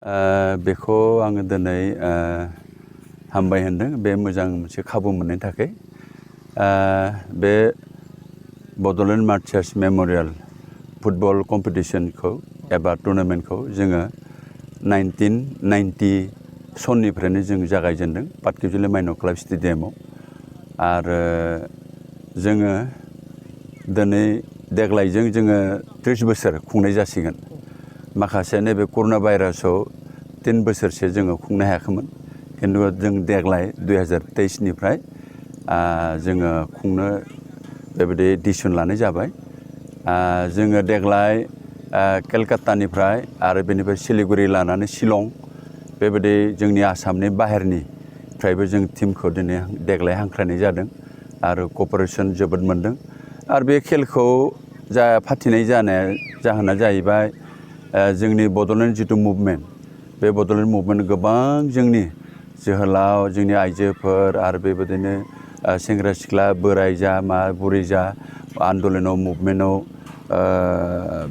बेखौ आङो दिनै हामबाय होनदों बे मोजां मोनसे खाबु मोननायनि थाखाय बे बड'लेण्ड मार्टार्स मेम'रियेल फुटबल कम्पिटिशनखौ एबा टुर्नामेन्टखौ जोङो 1990 सननिफ्रायनो जों जागायजेनदों पाटकिजुलि माइनर क्लाब स्टेडियामाव आरो जोङो दिनै देग्लायजों जोङो 30 बोसोर खुंनाय जासिगोन माखासे नैबे कर'ना भाइरासाव 3 बोसोरसो जोङो खुंनो हायाखैमोन खिन्थु जों देग्लाय 2023 निफ्राय जोङो खुंनो बेबायदि डिसिसन लानाय जाबाय जोङो देग्लाय केलकातानिफ्राय आरो बेनिफ्राय सिलिगुरि लानानै शिलं बेबायदि जोंनि आसामनि बाहेरनिफ्रायबो जों टीमखौ दिनै देग्लाय हांख्रायनाय जादों आरो क'पारेसन जोबोद मोनदों आरो बे खेलखौ फाथिनाय जाहोना जाहैबाय जोंनि बड'लेण्ड जिथु मुभमेन्ट बे बड'लेण्ड मुभमेन्ट गोबां जोंनि जोहोलाव जोंनि आइजोफोर आरो बेबायदिनो सेंग्रा सिख्ला बोराय जा बुरै जा आन्दलनाव मुभमेन्टआव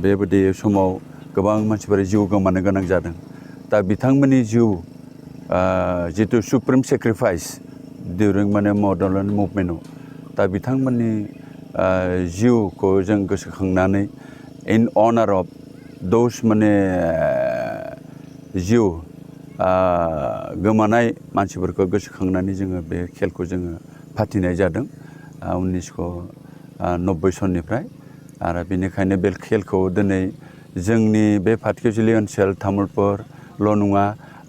बेबायदि समाव गोबां मानसिफोरा जिउ गोमानो गोनां जादों दा बिथांमोननि जिउ जिथु सुप्रिम सेक्रिफाइस डिउरिं माने बड'लेण्ड मुभमेन्टआव दा बिथांमोननि जिउखौ जों गोसोखांनानै इन अनार अफ दस माने जिउ गोमानाय मानसिफोरखौ गोसोखांनानै जोङो बे खेलखौ जोङो फाथिनाय जादों 1990 सननिफ्राय आरो बेनिखायनो बे खेलखौ दिनै जोंनि बे पाटकिजुलि ओनसोल तामुलपुरल' नङा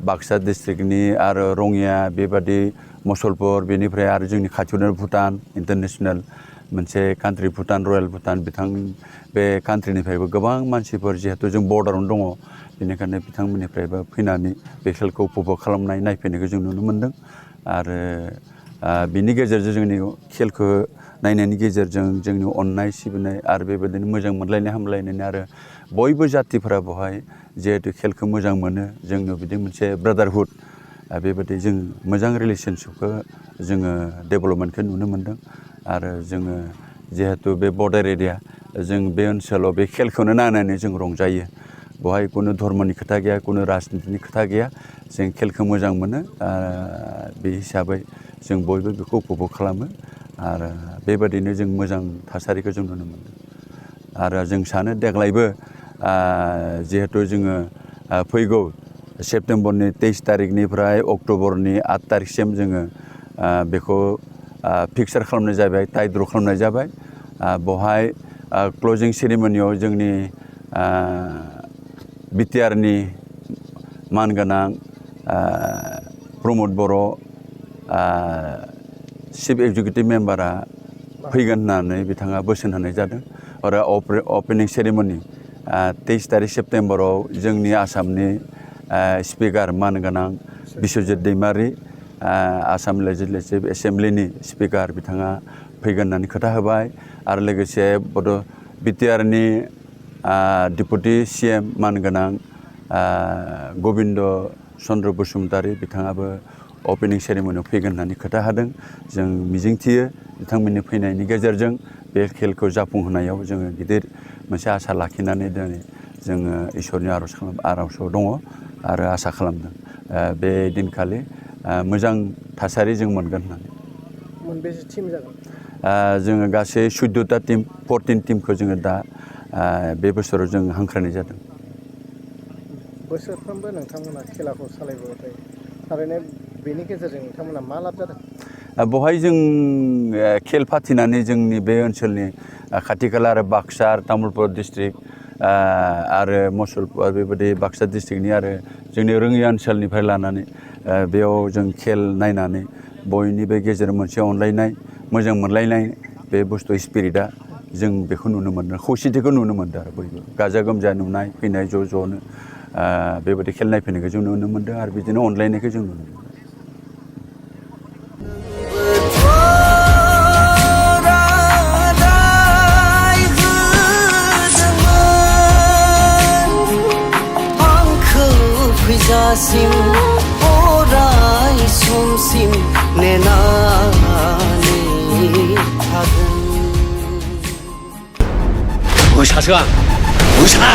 बाक्सा डिस्ट्रिक्टनि आरो रङिया बेबादि मुसलपुर बेनिफ्राय आरो जोंनि खाथियावनो भुटान इन्टारनेशनेल मोनसे कान्ट्रि भुटान रयेल भुटान बे कान्ट्रिनिफ्रायबो गोबां मानसिफोर जिहेतु जों बर्डारावनो दङ बेनिखायनो बिथांमोननिफ्रायबो फैनानै बे खेलखौ उपभग खालामनाय नायफैनायखौ जों नुनो मोन्दों आरो बिनि गेजेरजों जोंनि खेलखौ नायनायनि गेजेरजों जोंनि अननाय सिबिनाय आरो बेबायदिनो मोजां मोनलायनाय हामलायनाय आरो बयबो जातिफोरा बेवहाय जिहेतु खेलखौ मोजां मोनो जोंनो बिदि मोनसे ब्रादारहुड बेबायदि जों मोजां रिलेसनशिपखौ जोङो डेभेलपमेन्टखौ नुनो मोन्दों आरो जोङो जिहेतु बे बर्डार एरिया जों बे ओनसोलाव बे खेलखौनो नायनानै जों रंजायो बेवहाय कुनु धर्मनि खोथा गैया कुनु राजनितिनि खोथा गैया जों खेलखौ मोजां मोनो बे हिसाबै जों बयबो बेखौ उपभग खालामो आरो बेबायदिनो जों मोजां थासारिखौ जों नुनो मोन्दों आरो जों सानो देग्लायबो जिहेतु जोङो फैगौ सेप्तेम्बरनि 23 तारिखनिफ्राय अक्ट'बरनि 8 तारिखसिम जोङो बेखौ फिक्सार खालामनाय जाबाय टाइ ड्र' खालामनाय जाबाय बेवहाय क्लजिं सेरेमनियाव जोंनि बिटिआरनि मानगोनां प्रमद बर' चिफ एक्जिकिउटिभ मेम्बारा फैगोन होननानै बिथाङा बोसोन होनाय जादों आरो अपेनिं सेरेमनि 23 तारिख सेप्तेम्बराव जोंनि आसामनि स्पिकार मानगोनां बिस्वजित दैमारि आसाम लेजिस्लेटिभ एसेमब्लिनि स्पिकार बिथाङा फैगोन होननानै खोथा होबाय आरो लोगोसे बिटिआरनि डिपुटि CM मानगोनां गबिन्द चन्द्र बसुमतारी बिथाङाबो अपेनिं सेरेमनियाव फैगोन होननानै खोथा होदों जों मिजिंथियो बिथांमोननि फैनायनि गेजेरजों बे खेलखौ जाफुंहोनायाव जोङो गिदिर मोनसे आसा लाखिनानै दिनै जोङो इसोरनि आर'जआव दङ आरो आसा खालामदों बे दिनखालि मोजां थासारि जों मोनगोन होननानै मोनबेसे टीम जागोन जोङो गासै 14टा टीम 14 टीमखौ जोङो दा बे बोसोराव जों हांख्रायनाय जादों बोसोरफ्रोमबो नोंथांमोना खेलाखौ सालायबोबाय थायो थारैनो बेनि गेजेरजों नोंथांमोना मा लाब जादों बेवहाय जों खेल फाथिनानै जोंनि बे ओनसोलनि खाथि खाला आरो बाक्सा आरो तामुलपुर डिस्ट्रिक्ट आरो मुसलपुर बेबायदि बाक्सा डिस्ट्रिक्टनि आरो जोंनि रङिया ओनसोलनिफ्राय लानानै बेयाव जों खेल नायनानै बयनिबो गेजेराव मोनसे अनलायनाय मोजां मोनलायनाय बे बुस्थु स्पिरिटआ जों बेखौ नुनो मोन्दों खौसेथिखौ नुनो मोन्दों आरो बयबो गाजा गोमजा नुनाय फैनाय ज'नो बेबायदि खेल नायफैनायखौ जों नुनो मोन्दों आरो बिदिनो अनलायनायखौ जों नुनो मोन्दों फैजासिम अराय समसिम नेनानै थागोन मोसासो आं मोसा